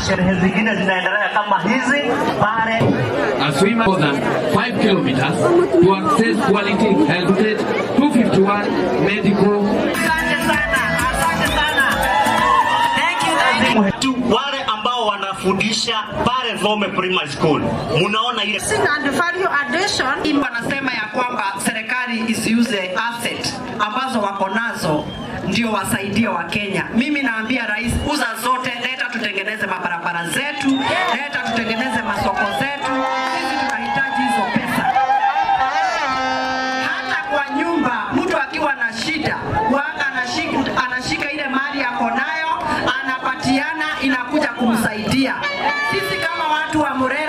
Sherehe zingine zinaendelea kama hizi pale. A swimmer more than 5 kilometers to access quality health 251 medical. Asante sana, asante sana. Thank you, thank you. Tu wale ambao wanafundisha pale Vome Primary School, munaona ile And value addition. Wanasema ya kwamba serikali isiuze asset ambazo wako nazo ndio wasaidie Wakenya. Mimi naambia rais, uza zote, leta tutengeneze mabarabara zetu, leta tutengeneze masoko zetu. Sisi tunahitaji hizo pesa. Hata kwa nyumba, mtu akiwa na shida wanga anashika ile mali ako nayo, anapatiana, inakuja kumsaidia. Sisi kama watu wa Murang'a